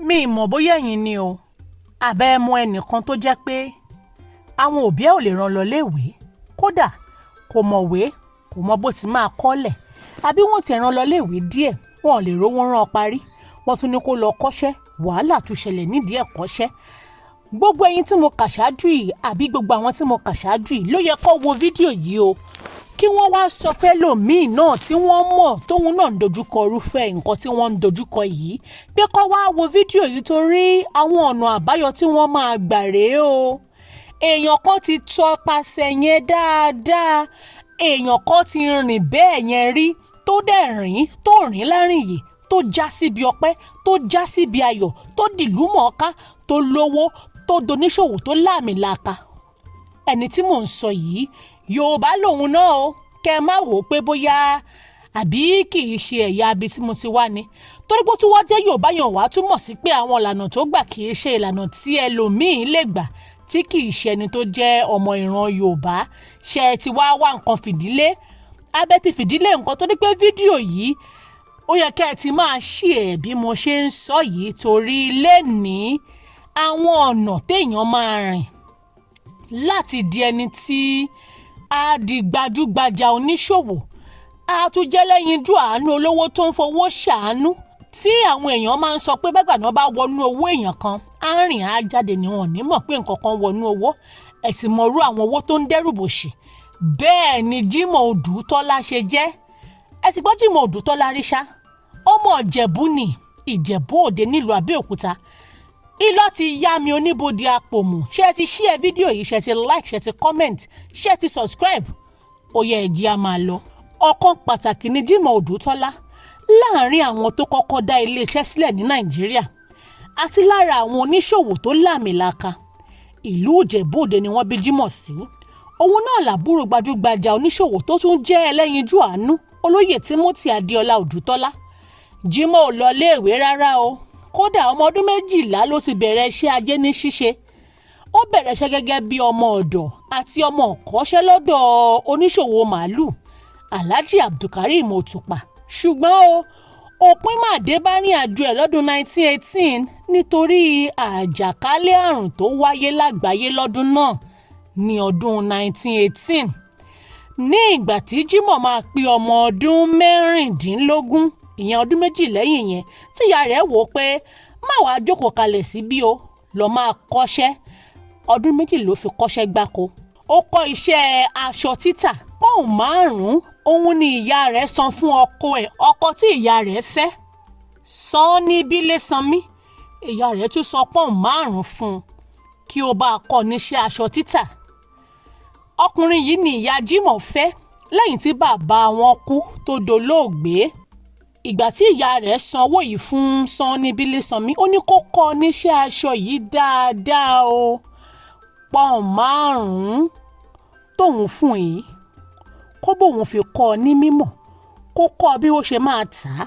Mi ì mọ̀ bóyá ẹ̀yin ni o, àbẹ́ ẹ mọ ẹnìkan tó jẹ́ pé àwọn òbí ẹ̀ ò lè rán lọ léèwé, kódà kò mọ̀wé, kò mọ bó ti máa kọ́lẹ̀, àbí wọ́n ti rán lọ léèwé díẹ̀, wọn ò lè rówó rán ọ parí, wọ́n tún ní kó lọ kọ́ṣẹ́, wàhálà tún ṣẹlẹ̀ nídìí ẹ̀kọ́ṣẹ́. Gbogbo ẹ̀yin tí mo kà ṣáájú yìí àbí gbogbo àwọn tí mo kà ṣáájú yìí ló yẹ kó wo fídíò yìí o, kí wọ́n wá sọ fẹ́lòmíì náà tí wọ́n mọ̀ tóun náà ń dojúkọ irúfẹ́ nǹkan tí wọ́n ń dojúkọ yìí pé kó wá wo fídíò yìí, torí àwọn ọ̀nà àbáyọ tí wọ́n máa gbà rèé o. Èèyàn kan ti tọpasẹ̀ yẹn dáadáa, èèyàn kan ti rìn bẹ́ẹ̀ yẹn rí, tó dẹ̀ rìn tó rìn láàrin yìí, tó já síbi ọpẹ́, tó já síbi ayọ̀, tó dìlú mọ̀ọ́ká, tó lówó, tó doníṣòwò, tó láàmìlàaka. Ẹni tí mò ń sọ yìí, Yorùbá lòun náà o. Kẹ ẹ má wò ó pé bóyá àbí kì í ṣe ẹ̀yà abi tí mo ti wá ni, torí pé tó wá jẹ́ Yorùbá yẹn wàá túmọ̀ sí pé àwọn ìlànà tó gbà kì í ṣe ìlànà tí ẹlòmíín lè gbà tí kì í ṣe ẹni tó jẹ́ ọmọ ìran Yorùbá. Ṣe ẹ ti wá wá nǹkan fìdílé abẹ́ ti fìdílé nǹkan, torí pé fídíò yìí, ó yẹ kẹ́ ẹ ti máa ṣí ẹ̀ bí mo ṣe ń sọ yìí, torí lẹ́nìí àwọn ọ̀nà téèyàn máa rìn láti di ẹni tí á di gbajúgbajà oníṣòwò, á tún jẹ́ lẹ́yinjú àánú olówó tó ń fowó ṣàánú, tí àwọn èèyàn máa ń sọ pé bẹ́gbà náà bá wọnú owó èèyàn kan, á rìn á jáde ní wọn ní mọ̀ pé nǹkan kan wọnú owó. Ẹ̀sìn mọ̀rú àwọn owó tó ń dẹ́rù bòṣì. Bẹ́ẹ̀ ni Jimoh Odùtọ́lá ṣe jẹ́. Ẹ ti gbọ́ Jimoh Odùtọ́lá rí ṣá? Ọmọ Ìjẹ̀bú ni, Ìjẹ̀bú Òde nílùú Abẹ́òkúta. Ilọ́ ti yá mi oníbodè apòmù. Ṣé ẹ ti share fídíò yìí? Ṣé ẹ ti like? Ṣé ẹ ti comment? Ṣé ẹ ti subscribe? Ó yẹ, ẹ jẹ́ á máa lọ. Ọ̀kan pàtàkì ni Jimoh Odùtọ́lá láàrin àwọn tó kọ́kọ́ dá iléeṣẹ́ sílẹ̀ ní Nàìjíríà àti lára àwọn oníṣòwò tó láàmìlaka. Ìlú Ìjẹ̀bú Òde ni wọ́n bí Jimoh sí. Òun náà làbúrò gbajúgbajà oníṣòwò tó tún jẹ́ ẹlẹ́yinjú àánú, Olóyè Timothy Adéọlá Odùtọ́lá. Jimoh ò lọ léèwé rárá o. Kódà, ọmọ ọdún 12 ló ti bẹ̀rẹ̀ iṣẹ́ ajé ní ṣíṣe. Ó bẹ̀rẹ̀ iṣẹ́ gẹ́gẹ́ bí ọmọ ọ̀dọ̀ àti ọmọ ọ̀kọ́ṣẹ́ lọ́dọ̀ oníṣòwò màálù Alhaji Abdulkareem Òtùpà. Ṣùgbọ́n o, òpin mà dé bá rìn àjò ẹ̀ lọ́dún 1918 nítorí àjàkálẹ̀ àrùn tó wáyé lágbàáyé lọ́dún náà ní ọdún 1918. Ní ìgbà tí Jimoh máa pé ọmọ ọdún 16, ìyẹn ọdún 2 lẹ́yìn yẹn, tíya rẹ̀ wò ó pé má wàá jókòó kalẹ̀ síbí o, lọ́ọ́ máa kọ́ṣẹ́. Ọdún 2 ló fi kọ́ṣẹ́ gbáko. Ó kọ́ iṣẹ́ aṣọ títà. Pọ́ùn 5 òun ni ìyá rẹ̀ san fún ọkọ ẹ̀, ọkọ tí ìyá rẹ̀ fẹ́, Sanni Bílé-Sanmi. Ìyá rẹ̀ tún san pọ́ùn 5 fún un kí ó bá a kọ́ níṣẹ́ aṣọ títà. Ọkùnrin yìí ni ìyá Jimoh fẹ́ lẹ́yìn tí bàbá wọn kú tó dolóògbé. Ìgbà tí ìyá rẹ̀ sanwó yìí fún Sanni Bílé-Sanmi, ó ní kó kọ́ níṣẹ́ aṣọ yìí dáadáa o, pọ́ùn 5 tóun fún yìí, kó bóun fi kọ́ ọ ní mímọ̀, kó kọ́ ọ bí ó ṣe máa tà á,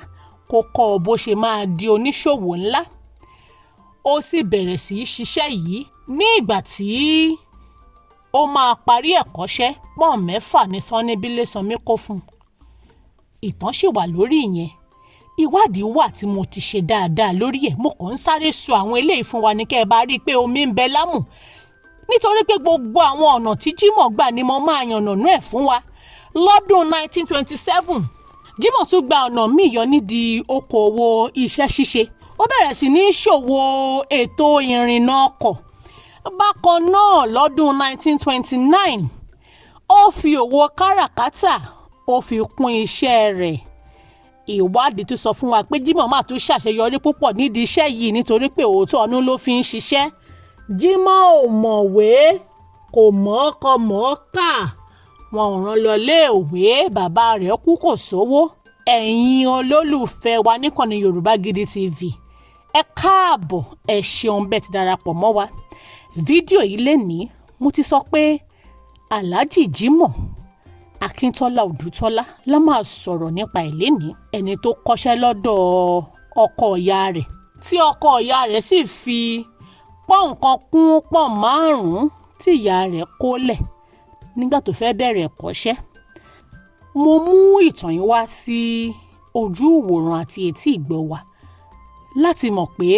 kó kọ́ ọ bó ṣe máa di oníṣòwò ńlá. Ó sì bẹ̀rẹ̀ sí í ṣiṣẹ́ yìí. Ní ìgbà tí ó máa parí ẹ̀kọ́ṣẹ́, pọ́ùn 6 ní Sanni Bílé-Sanmi kó fún un. Ìtàn sì wà lórí ìyẹn, ìwádìí wà tí mo ti ṣe dáadáa lórí ẹ̀. Mo kàn ń sáré sọ àwọn eléyìí fún wa ní kẹ́ ẹ bá rí i pé omi ń bẹ lámù, nítorí pé gbogbo àwọn ọ̀nà tí Jimoh gbà ni mo máa yànnàná ẹ̀ fún wa. Lọ́dún 1927, Jimoh tún gba ọ̀nà míì yọ nídìí okòòwò iṣẹ́ ṣíṣe. Ó bẹ̀rẹ̀ sí ní ṣòwò ètò ìrìnnà ọkọ̀. Bákan náà, lọ́dún 1929, ó fi òwò káràkátà, ó fi kún iṣẹ́ rẹ̀. Ìwádìí tún sọ fún wa pé Jimoh máa tún ṣàṣeyọrí púpọ̀ nídìí iṣẹ́ yìí, nítorí pé òótọ́ ọdún ló fi ń ṣiṣẹ́. Jimoh ò mọ̀wé, kò mọ̀ọ́kọ mọ̀ọ́kà, wọn ò rán lọ léèwé, bàbá rẹ̀ kú, kò sówó. Ẹ̀yin olólùfẹ́ wa níkànnì Yorùbá Gidi TV, ẹ káàbọ̀, ẹ ṣeun bẹ́ẹ̀ ti darapọ̀ mọ́ wa. Fídíò yìí lè ní mo ti sọ pé Alhaji Jimoh Akíntọ́lá Odùtọ́lá la máa sọ̀rọ̀ nípa ẹ̀ lénìí, ẹni tó kọ́ṣẹ́ lọ́dọ̀ ọkọ ìyá rẹ̀, tí ọkọ ìyá rẹ̀ sì fi pọ́ùn 1 kún pọ́ùn 5 tí ìyá rẹ̀ kó lẹ̀ nígbà tó fẹ́ bẹ̀rẹ̀ ẹ̀kọ́ṣẹ́. Mo mú ìtàn yìí wá sí ojú ìwòran àti etí ìgbọ́ wa láti mọ̀ pé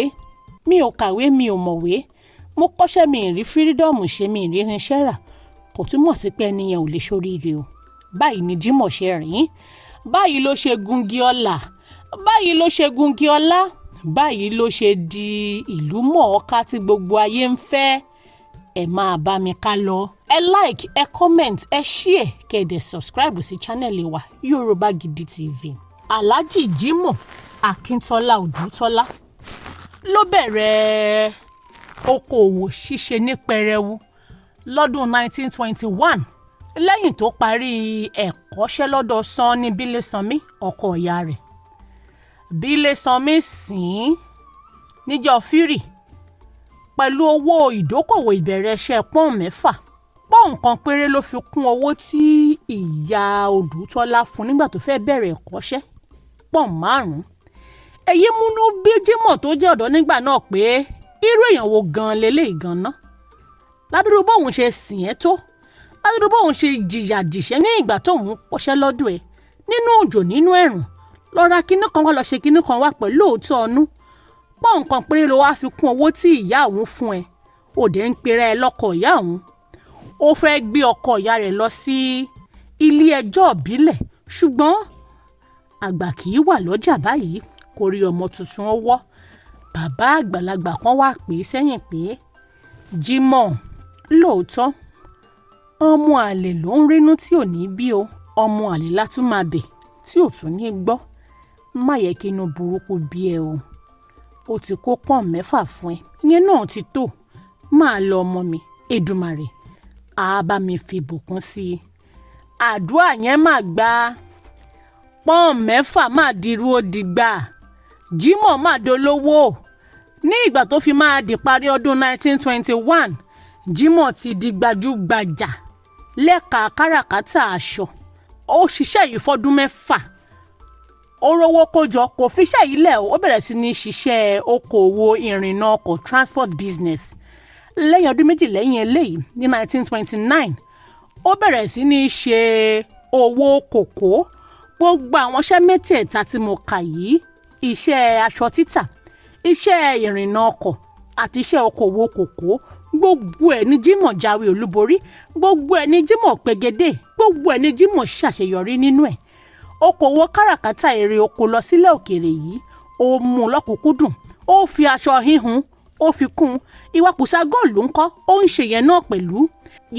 Mi ò kàwé, mi ò mọ̀wé, mo kọ́ṣẹ́, mi ì rí freedom ṣe, mi ì rí irinṣẹ́ rà, kò túmọ̀ sí pé ẹni yẹn ò lè ṣoríire o. Báyìí ni Jimoh ṣe rìn, báyìí ló ṣe gungi ọlà, báyìí ló ṣe gungi ọlá, báyìí ló ṣe di ìlú mọ̀ọ́ká tí gbogbo ayé ń fẹ́. Ẹ máa bá mi ká lọ. Ẹ like, ẹ comment, ẹ share, kẹ́ ẹ dẹ̀ subscribe sí channel wa, Yorùbá Gidi TV. Alhaji Jimoh Akíntọ́lá Odùtọ́lá ló bẹ̀rẹ̀ okòòwò ṣíṣe ní pẹrẹwu lọ́dún 1921 lẹ́yìn tó parí ẹ̀kọ́ṣẹ́ lọ́dọ̀ Sanni Bílẹ̀sanmi, ọkọ ìyá rẹ̀. Bílẹ̀sanmi sìn ín níjọ́ fírì pẹ̀lú owó ìdókòwò ìbẹ̀rẹ̀ iṣẹ́ pọ́ùn 6. Pọ́ùn 1 péré ló fi kún owó tí ìyá Odùtọ́lá fún nígbà tó fẹ́ bẹ̀rẹ̀ ẹ̀kọ́ṣẹ́, pọ́ùn 5. Èyí múnú bí Jimoh tó jẹ́ ọ̀dọ́ nígbà náà pé irú èèyàn wo gan-an leléyìí gan-an, ládùúgbò bóun ṣe sìn ẹ́ tó, ládùúgbò bóun ṣe jìyà jìṣẹ́ ní ìgbà tóun kọ́ṣẹ́ lọ́dún ẹ̀, nínú òjò, nínú ẹ̀rùn, lọ ra kinní kan wá, lọ ṣe kinní kan wá pẹ̀lú òótọ́ ọnú. Pọ́ùn 1 péré ló wáá fi kún owó tí ìyá òun fún ẹ, òde ń pera ẹ lọ́kọ ìyá òun. Ó fẹ́ gbé ọkọ ìyá rẹ̀ lọ sí ilé ẹjọ́ ìbílẹ̀, ṣùgbọ́n àgbà kì í wà lọ́jà báyìí kò rí ọmọ tuntun ó wọ́. Bàbá àgbàlagbà kan wá pè é sẹ́yìn pé, "Jimoh, lóòótọ́ ọmọ àlè ló ń rínú tí ò ní bí o, ọmọ àlè látún máa bẹ̀ tí ò tún ní gbọ́. Má yẹ kí inú burúkú bí ẹ o. Ó ti kó pọ́ùn 6 fún ẹ, ìyẹn náà ti tó. Máa lọ, ọmọ mi. Èdùmàrè á bá mi fi bùkún sí i." Àdúrà yẹn máa gba, pọ́ùn 6 máa dirú ó dìgbà. Jimoh máa dolówó. Ní ìgbà tó fi máa di parí ọdún 1921, Jimoh ti di gbajúgbajà lẹ́ka káràkátà aṣọ. Ó ṣiṣẹ́ yìí fọ́dún 6, ó rówó kójọ, kò fiṣẹ́ yìí lẹ̀. Ó bẹ̀rẹ̀ sí ní ṣiṣẹ́ okòwò ìrìnnà ọkọ̀, transport business. Lẹ́yìn ọdún 2 lẹ́yìn eléyìí, ní 1929, ó bẹ̀rẹ̀ sí ní ṣe òwò kòkó. Gbogbo àwọn iṣẹ́ mẹ́tẹ̀ẹ̀ta tí mo kà yìí, iṣẹ́ aṣọ títà, iṣẹ́ ìrìnnà ọkọ̀ àti iṣẹ́ okòwò kòkó, gbogbo ẹ̀ ní Jimoh jáwé olúborí, gbogbo ẹ̀ ní Jimoh pegedé, gbogbo ẹ̀ ní Jimoh ṣàṣeyọrí nínú ẹ̀. Okòwò káràkátà èrè oko lọ sílẹ̀ òkèèrè yìí, ó mú un lọ́kùnkúndùn. Ó fi aṣọ híhun, ó fi kún un. Ìwakùsà góòlù ńkọ́? Ó ń ṣe yẹn náà pẹ̀lú.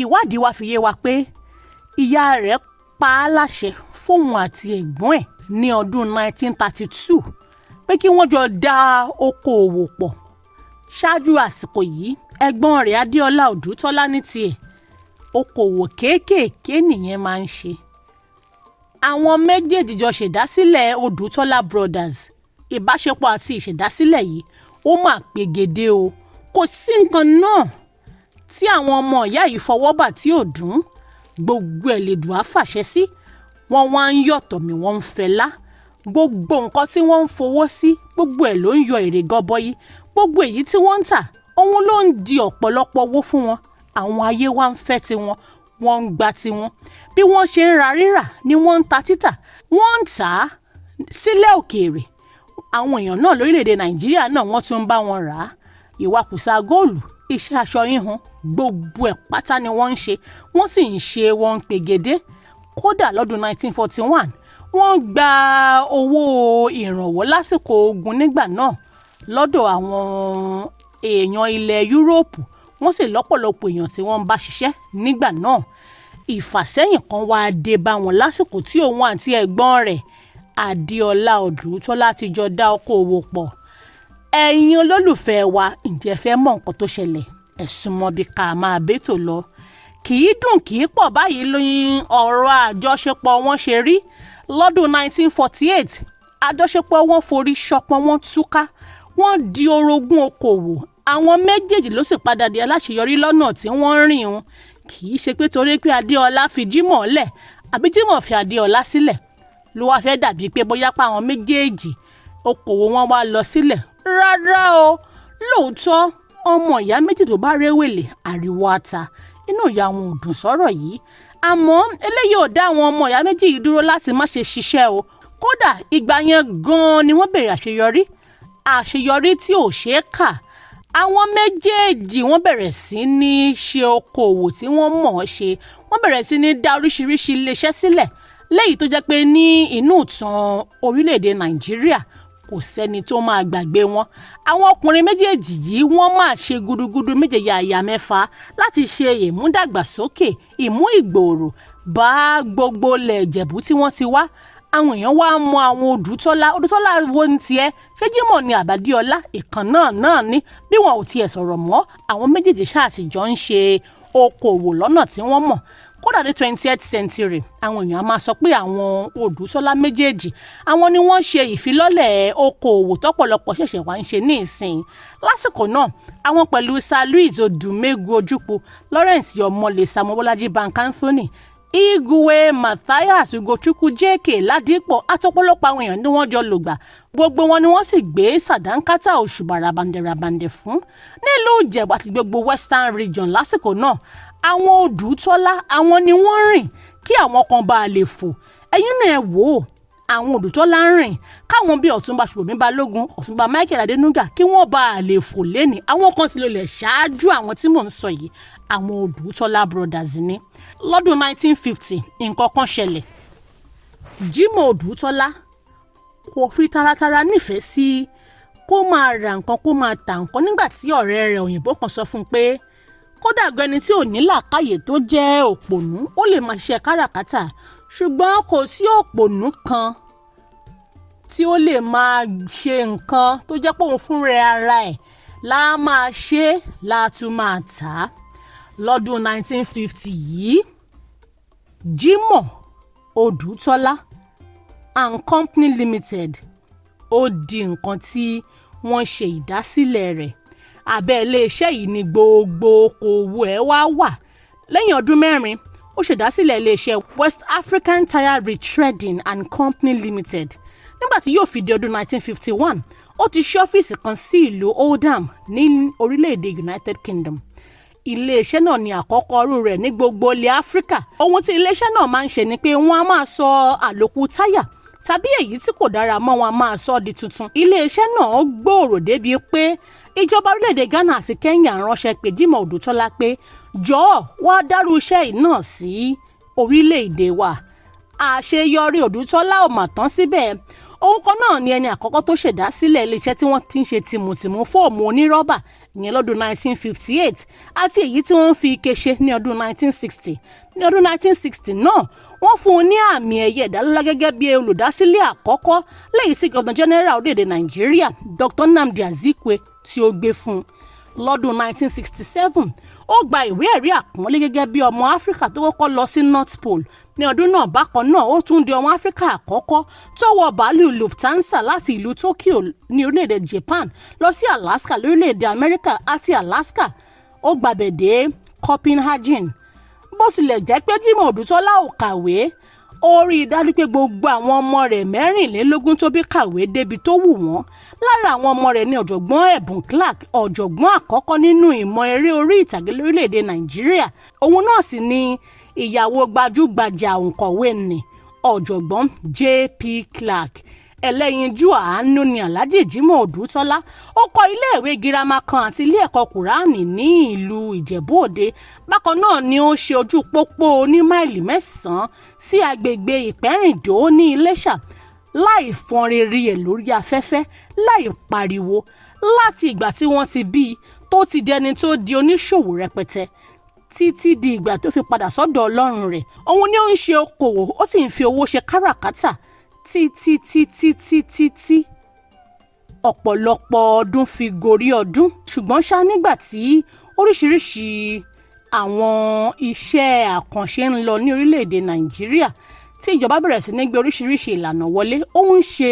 Ìwádìí wa fi yé wa pé ìyá rẹ̀ pa á láṣẹ fóun àti ẹ̀gbọ́n ẹ̀ ní ọdún 1932 pé kí wọ́n jọ dá okòòwò pọ̀. Ṣáájú àsìkò yìí, ẹ̀gbọ́n rẹ̀ Adéọlá Odùtọ́lá ní tiẹ̀, okòòwò kéékèèké nìyẹn máa ń ṣe. Àwọn méjèèjì jọ ṣèdásílẹ̀ Odùtọ́lá Brothers. Ìbáṣepọ̀ àti ìṣèdásílẹ̀ yìí, ó mà pegedé o. Kò sí nǹkan náà tí àwọn ọmọ ìyá yìí fọwọ́ bà tí ò dùn. Gbogbo ẹ̀ lè dùn á fàṣẹ sí. Wọ́n wá ń yọ̀tọ̀ mi, wọ́n ń fẹlá. Gbogbo nǹkan tí wọ́n ń fowó sí, gbogbo ẹ̀ ló ń yọ èrè gọbọi. Gbogbo èyí tí wọ́n ń tà, òun ló ń di ọ̀pọ̀lọpọ̀ owó fún wọn. Àwọn ayé wa ń fẹ́ tiwọn, wọ́n ń gba tiwọn. Bí wọ́n ṣe ń ra rírà ni wọ́n ń ta títà. Wọ́n ń tà á sílẹ̀ òkèèrè, àwọn èèyàn náà lórílẹ̀‐èdè Nàìjíríà náà, wọ́n tún ń bá wọn rà á. Ìwakùsà góòlù, iṣẹ́ aṣọ híhun, gbogbo ẹ̀ pátá ni wọ́n ń ṣe. Wọ́n sì ń ṣe, wọ́n ń pegedé. Kódà lọ́dún 1941, wọ́n gba owó ìrànwọ́ lásìkò ogun nígbà náà lọ́dọ̀ àwọn èèyàn ilẹ̀ Yúróòpù. Wọ́n sì lọ́pọ̀lọpọ̀ èèyàn tí wọ́n ń bá ṣiṣẹ́ nígbà náà. Ìfàsẹ́yìn kan wá dé bá wọn lásìkò tí òun àti ẹ̀gbọ́n rẹ̀ Adéọlá Odùtọ́lá ti jọ dá okòwò pọ̀. Ẹ̀yin olólùfẹ́ wa, ǹjẹ́ fẹ́ mọ̀ nǹkan tó ṣẹlẹ̀? Ẹ súnmọ́ bí ká máa bẹ́tò lọ. Kì í dùn, kì í pọ̀, báyìí lóyún ọ̀rọ̀ àjọṣepọ̀ wọn ṣe rí. Lọ́dún 1948, àjọṣepọ̀ wọn forí ṣọpọ́n, wọn túká, wọ́n di orogún okòwò. Àwọn méjèèjì ló sì padà di aláṣeyọrí lọ́nà tí wọ́n ń rìn un. Kì í ṣe pé torí pé Adéọlá fi Jimoh lẹ̀ àbí Jimoh fi Adéọlá sílẹ̀ ló wáá fẹ́ dàbí pé bóyá pa àwọn méjèèjì okòwò wọn wá lọ sílẹ̀. Rárá o. Lóòótọ́, ọmọ ìyá méjì tó bá réwèlè, ariwo ata. Inú ìyá wọn ò dùn sọ́rọ̀ yìí, àmọ́ eléyìí ò dá àwọn ọmọ ìyá méjì yìí dúró láti má ṣe ṣiṣẹ́ o. Kódà ìgbà yẹn gan-an ni wọ́n bẹ̀rẹ̀ àṣeyọrí, àṣeyọrí tí ò ṣeé kà. Àwọn méjèèjì, wọ́n bẹ̀rẹ̀ sí ní ṣe okòwò tí wọ́n mọ̀ ọ́ ṣe. Wọ́n bẹ̀rẹ̀ sí ní dá oríṣiríṣi iléeṣẹ́ sílẹ̀, léyìí tó jẹ́ pé ní inú ìtàn orílẹ̀-èdè Nàìjíríà, kò sẹ́ni tó máa gbàgbé wọn. Àwọn ọkùnrin méjèèjì yìí, wọ́n máa ṣe gudugudu méje yàyà mẹ́fà láti ṣe ìmúdàgbàsókè, ìmú ìgbòòrò bá gbogbo ilẹ̀ Ìjẹ̀bú tí wọ́n ti wá. Àwọn èèyàn wá mọ àwọn Odùtọ́lá. Odùtọ́lá wo ní tiẹ̀? Ṣé Jímọ̀ ni àbádíọlá? Ìkan náà náà ní bí wọn ò tiẹ̀ sọ̀rọ̀ mọ́, àwọn méjèèjì ṣáà sì jọ ń ṣe okòwò lọ́nà tí wọ́n mọ̀. Kódà ní 20th century, àwọn èèyàn á máa sọ pé àwọn Odùtọ́lá méjèèjì, àwọn ni wọ́n ṣe ìfilọ́lẹ̀ okòwò tọ́pọ̀lọpọ̀ ṣẹ̀ṣẹ̀ wá ń ṣe ní ìsìn. Lásìkò náà, àwọn pẹ̀lú Sir Louis Odumegwu Ojukwu, Lawrence Ọmọlé, Samuel Bọ́lájí Bank Anthony, Igwe Matthias Ugochukwu, J.K. Ládìpọ̀ àtọ̀pọ̀lọpọ̀ àwọn èèyàn ni wọ́n jọ lògbà. Gbogbo wọn ni wọ́n sì gbé sàdánkátà òṣùbà rabandẹ̀rabandẹ̀ fún nílùú Ìjẹ̀bú àti gbogbo Western Region lásìkò náà. Àwọn Odùtọ́lá, àwọn ni wọ́n rìn kí àwọn kan bá a lè fò. Ẹ̀yin náà ẹ wò ó, àwọn Odùtọ́lá ń rìn káwọn bíi Ọ̀túnba Ṣùbọ̀mí Balógun, Ọ̀túnba Michael Adénúgà, kí wọ́n bá a lè fò lẹ́ni. Àwọn kan ti lọlẹ̀ ṣáájú àwọn tí mò ń sọ yìí. Àwọn Odùtọ́lá brothers ní lọ́dún 1950, nǹkan kan ṣẹlẹ̀. Jimoh Odùtọ́lá kò fi taratara nífẹ̀ẹ́ sí kó máa ra nǹkan, kó máa tà nǹkan, nígbà tí ọ̀rẹ́ rẹ̀ òyìnbó kan sọ fún un pé kódà gan, ẹni tí ò ní làákàyè, tó jẹ́ òpònú, ó lè máa ṣiṣẹ́ káràkátà, ṣùgbọ́n kò sí òpònú kan tí ó lè máa ṣe nǹkan tó jẹ́ pé òun fúnra ara ẹ̀ láá máa ṣe, láá tún máa tà á. Lọ́dún 1950 yìí, Jimoh Odùtọ́lá and Company Limited, ó di nǹkan tí wọ́n ṣe ìdásílẹ̀ rẹ̀. Abẹ́ iléeṣẹ́ yìí ni gbogbo okòwò ẹ̀ wá wà. Lẹ́yìn ọdún 4, ó ṣèdásílẹ̀ iléeṣẹ́ West African Tyre Retreading and Company Limited. Nígbà tí yóò fi di ọdún 1951, ó ti ṣí ọ́fíìsì kan sí ìlú Oldham ní orílẹ̀-èdè United Kingdom. Iléeṣẹ́ náà ní àkọ́kọ́ irú rẹ̀ ní gbogbo ilẹ̀ Áfíríkà. Ohun tí iléeṣẹ́ náà máa ń ṣe ni pé wọ́n á máa sọ àlòkù táyà tàbí èyí tí kò dára mọ́, wọn a máa sọ ọ́ di tuntun. Iléeṣẹ́ náà gbòòrò débi pé ìjọba orílẹ̀-èdè Ghana àti Kenya ránṣẹ́ pé Jimoh Odùtọ́lá pé, jọ̀ọ́, wá dárú iṣẹ́ yìí náà sí orílẹ̀-èdè wa. Àṣeyọrí Odùtọ́lá ò mà tán síbẹ̀. Òun kan náà ni ẹni àkọ́kọ́ tó ṣèdásílẹ̀ iléeṣẹ́ tí wọ́n ti ń ṣe tìmùtìmù fóòmù onírọ́bà, ìyẹn lọ́dún 1958, àti èyí tí wọ́n ń fi ike ṣe ní ọdún 1960. Ní ọdún 1960 náà, wọ́n fún un ní àmì ẹ̀yẹ ìdálọ́lá gẹ́gẹ́ bí olùdásílẹ̀ àkọ́kọ́, lẹ́yìn tí Governor General orílẹ̀-èdè Nàìjíríà, Dr. Nnamdi Azikiwe, tí ó gbé fún un. Lọ́dún 1967, ó gba ìwé ẹ̀rí àpọ́nlé gẹ́gẹ́ bí ọmọ Áfíríkà tó kọ́kọ́ lọ sí North Pole. Ní ọdún náà bákan náà, ó tún di ọmọ Áfíríkà àkọ́kọ́ tó wọ bàálù Lufthansa láti ìlú Tokyo ní orílẹ̀-èdè Japan lọ sí Alaska lórílẹ̀-èdè Amẹ́ríkà, àti Alaska ó gbàbẹ̀ dé Copenhagen. Bó tilẹ̀ jẹ́ pé Jimoh Odùtọ́lá ò kàwé, ó rí i dájú pé gbogbo àwọn ọmọ rẹ̀ 24 tó bí kàwé débi tó wù wọ́n. Lára àwọn ọmọ rẹ̀ ní Ọ̀jọ̀gbọ́n Ẹ̀bùn Clark, ọ̀jọ̀gbọ́n àkọ́kọ́ nínú ìmọ̀ eré orí ìtàgé lórílẹ̀‐èdè Nàìjíríà. Òun náà sì ni ìyàwó gbajúgbajà òǹkọ̀wé nì, Ọ̀jọ̀gbọ́n J.P. Clark. Ẹlẹ́yinjú àánú ni Alhaji Jimoh Odùtọ́lá. Ó kọ́ iléèwé girama kan àti ilé ẹ̀kọ́ Kùránì ní ìlú Ìjẹ̀bú Òde. Bákan náà ni ó ṣe ojú pópó oní máìlì 9 sí agbègbè Ìpẹ́rìndó ní Iléṣà, láì fọn rere ẹ̀ lórí afẹ́fẹ́, láì pariwo. Láti ìgbà tí wọ́n ti bí i tó ti dẹni tó di oníṣòwò rẹpẹtẹ títí di ìgbà tó fi padà sọ́dọ̀ Ọlọ́run rẹ̀, òun ni ó ń ṣe okòwò, ó sì ń fi owó ṣe káràkátà títí títí títí tí ọ̀pọ̀lọpọ̀ ọdún fi gorí ọdún. Ṣùgbọ́n ṣá, nígbà tí oríṣiríṣi àwọn iṣẹ́ àkànṣe ń lọ ní orílẹ̀-èdè Nàìjíríà, tí ìjọba bẹ̀rẹ̀ sí ní gbé oríṣiríṣi ìlànà wọlé, ó ń ṣe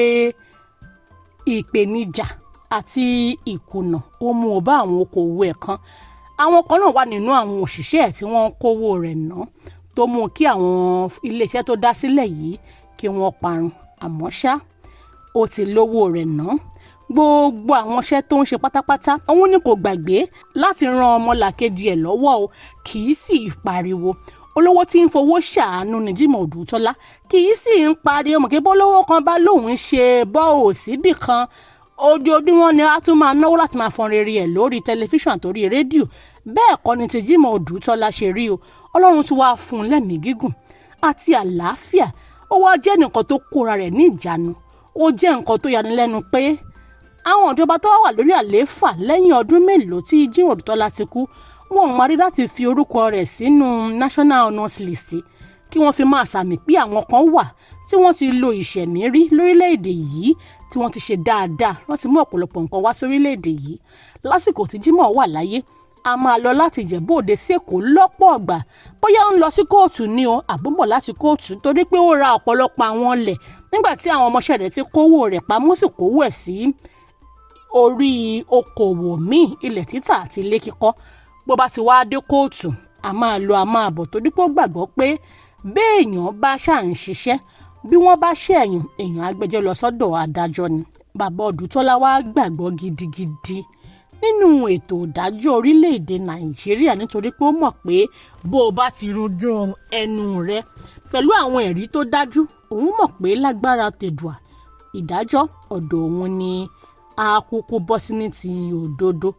ìpèníjà àti ìkùnà, ó mú ó bá àwọn okòwò ẹ̀ kan. Àwọn kan náà wà nínú àwọn òṣìṣẹ́ ẹ̀ tí wọ́n ń kówó rẹ̀ ná, tó mú kí àwọn iléeṣẹ́ tó dá sílẹ̀ yìí kí wọ́n parun. Àmọ́ ṣá, ó ti lówó rẹ̀ ná. Gbogbo àwọn iṣẹ́ tó ń ṣe pátápátá, òun ni kò gbàgbé láti ran ọmọlàkejì ẹ̀ lọ́wọ́ o. Kì í sì pariwo. Olówó tí ń fowó ṣàánú ní Jimoh Odùtọ́lá. Kì í sì ń pariwo mọ̀ kí bólówó kan bá lóun ṣe bọ́ ò síbì kan. Ojoojúmọ́ ni a tún máa náwó láti máa fọn rere ẹ̀ lórí tẹlifíṣàn àtòrí rédíò. Bẹ́ẹ̀ kọ́ ni ti Jimoh Odùtọ́lá ṣe rí o. Ọlọ́run tún wáá fún un lẹ́mìí gígùn àti àlàáfíà. Ó wá jẹ́ nǹkan tó kóra rẹ̀ ní ìjánu. Ó jẹ́ nǹkan tó yanilẹ́nu pé àwọn ìjọba tó wà lórí àlééfà lẹ́yìn ọdún mélòó tí Jimoh Odùtọ́lá ti kú, wọn ò máa rí láti fi orúkọ rẹ̀ sínú National Honours List, kí wọ́n fi máa sàmì pé àwọn kan wà tí wọ́n ti lo ìṣẹ̀mí rí lórílẹ̀‐èdè yìí, tí wọ́n ti ṣe dáadáa, wọ́n ti mú ọ̀pọ̀lọpọ̀ nǹkan wá sórílẹ̀‐èdè yìí. Lásìkò tí Jimoh wà láyé, a máa lọ láti Ìjẹ̀bú Òde sÉkòó lọ́pọ̀ ọgbà, bóyá ń lọ sí kóòtù ní o, àbúbọ̀ láti kóòtù, torí pé ó ra ọ̀pọ̀lọpọ̀ àwọn ilẹ̀ nígbà tí àwọn ọmọọṣẹ́ rẹ̀ ti kówó rẹ̀ pamọ́, sì kówó ẹ̀ sí orí okòwò míì, ilẹ̀ títà àti ilé kíkọ́. Bó bá ti wá dé kóòtù, a máa lọ, a máa bọ̀, torí pé ó gbàgbọ́ pé béèyàn bá ṣáà ń ṣiṣẹ́, bí wọ́n bá ṣẹ̀yìn èèyàn, agbẹjọ́ lọ sọ́dọ̀ adájọ́ ni. Bàbá Odùtọ́lá wá gbàgbọ́ gidigidi nínú ètò ìdájọ́ orílẹ̀-èdè Nàìjíríà, nítorí pé ó mọ̀ pé bó o bá ti rojọ́ ẹnu rẹ pẹ̀lú àwọn ẹ̀rí tó dájú, òun mọ̀ pé lágbára tèdùà, ìdájọ́ ọ̀dọ̀ òun ni àkókò bọ́ sí ní ti òdodo.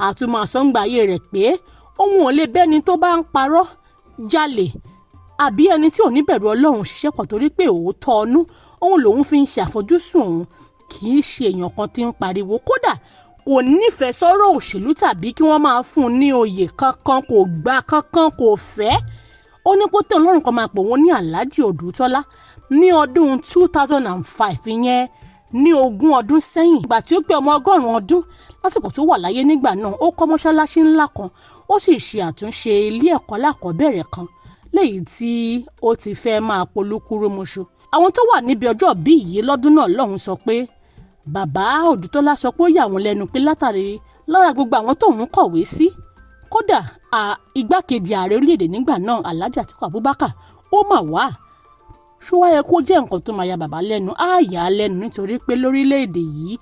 Àtúmọ̀ àsọ̀ǹgbà ayé rẹ̀ pé òun ò lè bẹ́ni tó bá ń parọ́, jalè, àbí ẹni tí ò ní bẹ̀rù Ọlọ́run ṣiṣẹ́ pọ̀, torí pé òótọ́ ọnú òun lòun fi ń ṣe àfojúsùn òun. Kì í ṣe èèyàn kan tí ń pariwo, kódà kò nífẹ̀ẹ́ sọ́rọ̀ òṣèlú tàbí kí wọ́n máa fún un ní oyè kankan, kò gbà kankan, kò fẹ́. Ó ní kó tẹ̀ Ọlọ́run kan máa pè wọ́n ní Alhaji Odùtọ́lá. Ní ọdún 2005 yẹn, ní 20 ọdún sẹ́yìn, ìgbà tí ó pé ọmọ 100 ọdún lásìkò tó wà láyé nígbà náà, ó kọ́ mọ́ṣáláṣí ńlá kan, ó sì ṣe àtúnṣe ilé ẹ̀kọ́ alákọ̀ọ́bẹ̀rẹ̀ kan léyìí tí ó ti fẹ́ máa polúkúrúmuṣu. Àwọn tó wà níbi ọjọ́ bí yìí lọ́dún náà lọ́hùn sọ pé bàbá Odùtọ́lá sọ pé ó yà wọ́n lẹ́nu pé látàrí lára gbogbo àwọn tóun kọ̀wé sí, kódà igbákejì ààrẹ orílẹ̀-èdè nígbà náà, Alhaji Atiku Abubakar, ó mà wá. Ṣó wá yẹ kó jẹ́ nǹkan tó máa ya bàbá lẹ́nu? Á yà á lẹ́nu, nítorí pé lórílẹ̀-èdè yìí,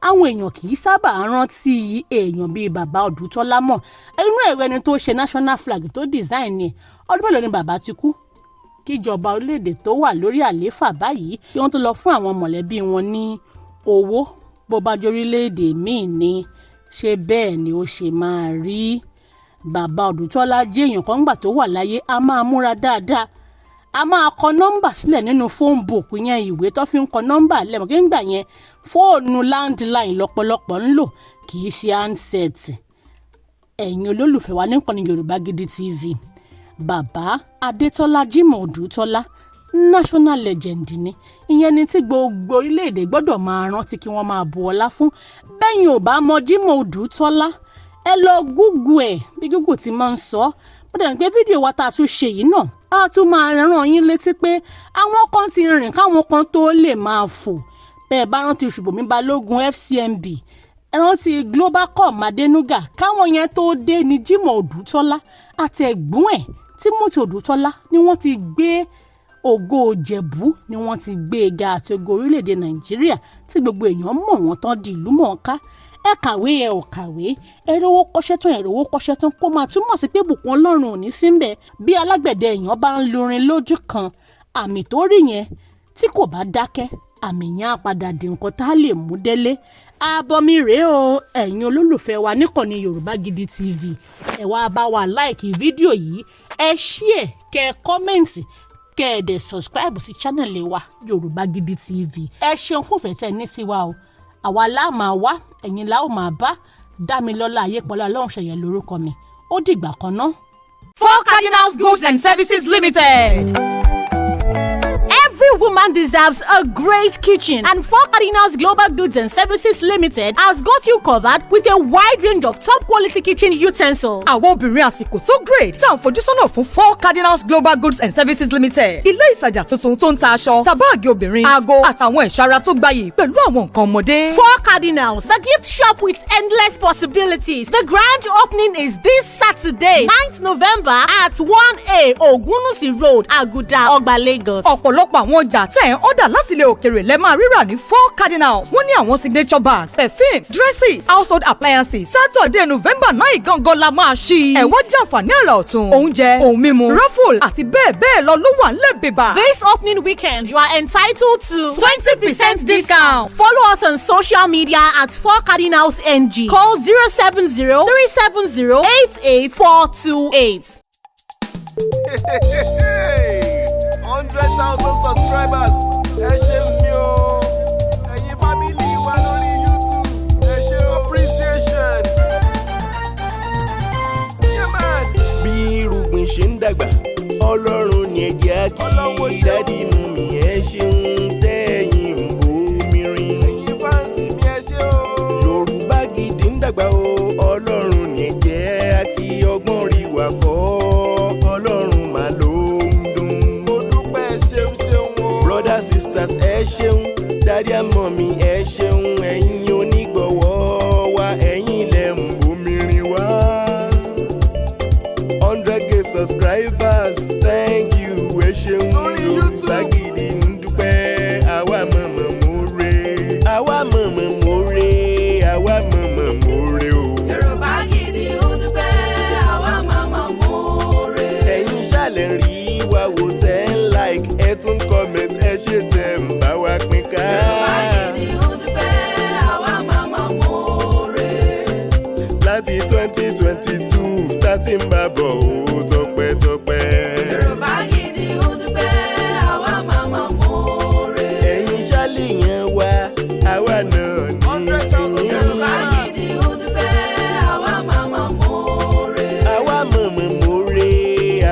àwọn èèyàn kì í sábà rántí èèyàn bíi bàbá Odùtọ́lá mọ̀. Inú ẹ̀rọ ẹni tó ṣe national flag tó design ẹ̀, ọdún mélòó ni bàbá ti kú kíjọba orílẹ̀-èdè tó wà lórí àlééfà báyìí kí wọ́n tó lọ fún àwọn mọ̀lẹ́bí wọn ní owó? Bó bá jẹ́ orílẹ̀-èdè míì ni, ṣé bẹ́ẹ̀ ni ó ṣe máa rí? Bàbá Odùtọ́lá jẹ́ èèyàn kan gbà tó wà láyé, a máa múra dáadáa, a máa kọ nọ́mbà sílẹ̀ nínú phone book yẹn, ìwé tó fi ń kọ nọ́mbà lẹ́mọ̀ kí n gbà yẹn. Fóònù landline lọ́pọ̀lọpọ̀ ń lò, kì í ṣe handset. Ẹ̀yin olólùfẹ́ wa níkànnì Yorùbá Gidi TV, bàbá Adétọ́lá Jimoh Odùtọ́lá, national legend ni. Ìyẹn ni tí gbogbo orílẹ̀-èdè gbọ́dọ̀ máa rántí, kí wọ́n máa bu ọlá fún. Bẹ́yìn ò bá mọ Jimoh Odùtọ́lá, ẹ lọ Google ẹ̀ bí Google ti máa ń sọ ọ́. Mo dẹ̀ ní pé fídíò wa tá a tún ṣe yìí náà, a tún máa rán yín létí pé àwọn kan ti rìn káwọn kan tó lè máa fò. Bẹ́ẹ̀ bá rántí Ṣùbọ́mi Balógun FCMB, ẹ rántí Globalcom Adenuga, káwọn yẹn tó dé ní Jimoh Odùtọ́lá àti ẹ̀gbọ́n ẹ̀ Timothy Odùtọ́lá ni wọ́n ti gbé ògo Ìjẹ̀bú, ni wọ́n ti gbé e ga, àti ògo orílẹ̀-èdè Nàìjíríà tí gbogbo èèyàn mọ̀ wọ́n tán di ìlú mọ̀ọ́ká. Ẹ kàwé, ẹ ò kàwé, ẹ rówó kọ́ṣẹ́ tán, ẹ rówó kọ́ṣẹ́ tán, kó máa túmọ̀ sí pé bùkún Ọlọ́run ò ní sí ń bẹ̀. Bí alágbẹ̀dẹ èèyàn bá ń lurin lójú kan, àmì tó rí yẹn, tí kò bá dákẹ́, àmì yẹn á padà di nǹkan tá a lè mú délé. Ààbọ̀ mi rèé o. Ẹ̀yin olólùfẹ́ wa níkànnì Yorùbá Gidi TV, ẹ wá bá wa like fídíò yìí, ẹ share, kẹ́ ẹ comment, kẹ́ ẹ dẹ̀ subscribe sí channel wa, Yorùbá Gidi TV. Ẹ ṣeun fún ìfẹ́ tẹ́ ẹ ní sí wa o. Àwa la máa wá, ẹ̀yin la ó máa bá. Dámilọ́lá Ayépọ̀lá Ọlọ́run ṣẹ̀yẹ lórúkọ mi. Ó dìgbà kan ná. Four Cardinals Goods and Services Limited. Every woman deserves a great kitchen, and Four Cardinals Global Goods and Services Limited has got you covered with a wide range of top quality kitchen utensils. Àwọn obìnrin àsìkò tó grade tá à ń fojúsọ́nà fún Four Cardinals Global Goods and Services Limited. Ilé ìtajà tuntun tó ń ta aṣọ, ta báàgì obìnrin, aago àtàwọn ẹ̀ṣọ́ ara tó gbayì pẹ̀lú àwọn nǹkan ọmọdé. Four Cardinals, the gift shop with endless possibilities. The grand opening is this Saturday, 9th November at 1A Ogunusi Road, Aguda, Ogba, Lagos. Ọ̀pọ̀lọpọ̀ àwọn ọjà tẹ̀ ń order láti ilẹ̀ òkèrè lẹ́ máa rírà ní Four Cardinals. Wọ́n ní àwọn signature bags, perfumes, dresses, household appliances. Saturday, November 9 gangan la máa ṣí. Ẹ wá jàǹfààní àrà ọ̀tun, oúnjẹ, ohun mímu, raffle àti bẹ́ẹ̀ bẹ́ẹ̀ lọ ló wà ńlẹ̀ bèbà. This opening weekend, you are entitled to 20% discount. Follow us on social media at 4 Cardinals NG. Call 070 370 88428. 100,000 subscribers, ẹ ṣeun mi o. Ẹ̀yin family wa lórí YouTube, ẹ ṣe appreciation. Yeah, man. Bí irúgbìn ṣe ń dàgbà, Ọlọ́run ní ẹ̀jẹ̀ á kí. Ọlọ́run ṣeun. Daddy, mummy, ẹ ṣeun tẹ́yìn ń bomi rin. Ẹ̀yin fans mi, ẹ ṣé o. Yorùbá Gidi ń dàgbà o, Ọlọ́run ní ẹ̀jẹ̀ á kí. Ọgbọ́n rí wa kọ́, Ọlọ́run mà ló ń dùn. Mo dúpẹ́, ṣeun ṣeun o. Brothers, sisters, ẹ ṣeun. Daddy and mummy, ẹ ṣeun. Ẹ̀yin onígbọ̀wọ́ wa, ẹ̀yin lẹ ń bomi rin wá. 100K subscribers, thank you, ẹ ṣeun. Lórí Yorùbá YouTube. Gidi ń dúpẹ́. Àwa mọ̀mọ̀ mórè, àwa mọ̀mọ̀ mórè, àwa mọ̀mọ̀ mórè o. Yorùbá Gidi ń dúpẹ́, àwa máa mọ̀ọ́rẹ́. Ẹ̀yin ṣàlẹ̀ rí wa wò, tẹ́ ń like, ẹ tún comment, ẹ ṣe tẹ́ ń bá wa pín ká. Yorùbá Gidi ń dúpẹ́, àwa máa mọ̀ọ́rẹ́. Láti 2022 tá ti ń bá bọ̀ ó, tọpẹ́tọpẹ́. Yorùbá Gidi ń dúpẹ́, àwa máa mọ̀ọ́rẹ́. Ẹ̀yin ṣàlẹ̀ yẹn wá, àwa náà ní 100,000 tìyín. Yorùbá Gidi ń dúpẹ́, àwa máa mọ̀ọ́rẹ́. Àwa mọ̀mọ̀ mórè,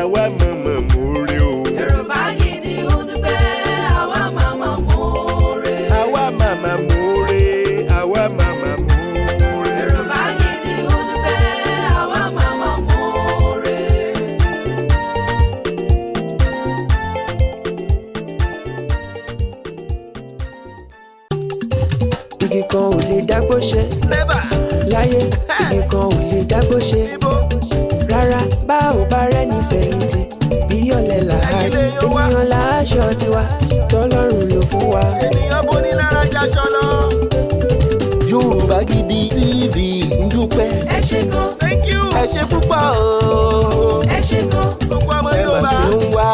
àwa mọ̀mọ̀ mórè o. Yorùbá Gidi ń dúpẹ́, àwa máa mọ̀ọ́rẹ́. Àwa màmá mórè, àwa màmá mórè. Yorùbá Gidi ń dúpẹ́, àwa máa mọ̀ọ́rẹ́. Igi kan ò lè dágbó ṣe Never. láyé, igi kan ò lè dágbó ṣe Ibo. rárá. Bá ò bá rẹ́ni fẹ̀yìntì, bí ọ̀lẹ làárí. Ẹ̀yin lè yan wá. Ènìyàn láṣọ tiwa tọ́lọ́run ló fún wa. Ènìyàn bóni lára jaṣọ lọ. Yorùbá Gidi TV ń dúpẹ́. Ẹ ṣé gan. Thank you. Ẹ ṣe púpọ̀ o. Ẹ ṣé gan. Gbogbo ọmọ Ẹ mà Yorùbá. ṣe ń wá.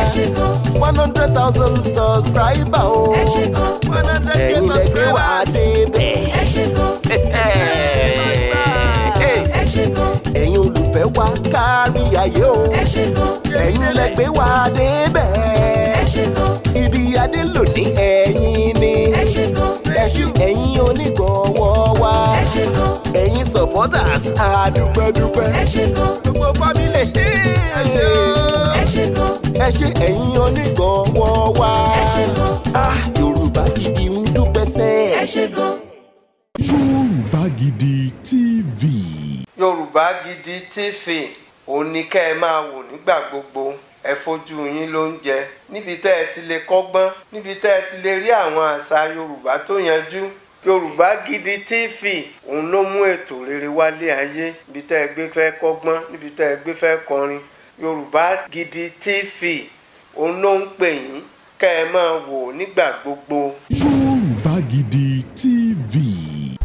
Ẹ ṣé gan. 100,000 subscriber o. Ẹ ṣé gan. 100K Ẹ̀yin lẹ gbé wá subscribers. débẹ̀. Ẹ ṣé gan. Ẹ ṣé gan. Ẹ̀yin olùfẹ́ wa kárí ayé o. Ẹ ṣé gan. Ẹ̀yin lẹ gbé wá débẹ̀. Ẹ ṣé gan. Ibi adé lónìí, ẹ̀yin ni. Ẹ ṣé gan. Ẹ ṣé, ẹ̀yin onígbọ̀wọ́ wa. Ẹ ṣé gan. Ẹ̀yin supporters, àdúpẹ́dúpẹ́. Ẹ ṣé gan. Gbogbo family. Ẹ ṣé o. Ẹ ṣé gan. Ẹ ṣé, ẹ̀yin onígbọ̀wọ́ wa. Ẹ ṣé gan. Ah, Yorùbá Gidi ń dúpẹ́ sẹ́. Ẹ ṣé gan. Yorùbá Gidi TV. Yorùbá Gidi TV, òun ni kẹ́ ẹ máa wò nígbà gbogbo. Ẹ fojú yín ló ń jẹ níbi tẹ́ ẹ ti lè kọ́gbọ́n, níbi tẹ́ ẹ ti lè rí àwọn àṣà Yorùbá tó yanjú. Yorùbá Gidi TV, òun ló mú ètò rere wálé ayé. Níbi tẹ́ ẹ gbé fẹ́ kọ́gbọ́n, níbi tẹ́ ẹ gbé fẹ́ kọrin, Yorùbá Gidi TV, òun ló ń pè yín kẹ́ ẹ máa wò nígbà gbogbo. Yorùbá Gidi TV.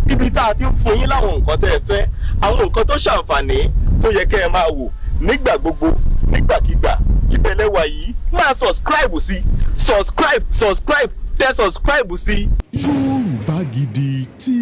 Ibi tá a ti ń fún yín láwọn nǹkan tẹ́ ẹ fẹ́, àwọn nǹkan tó ṣàǹfààní tó yẹ kẹ́ ẹ máa wò nígbà gbogbo, nígbàkigbà, ìbẹ̀lẹ̀ wà yìí. Máa subscribe sí, subscribe, subscribe, tẹ subscribe sí. Yorùbá Gidi TV.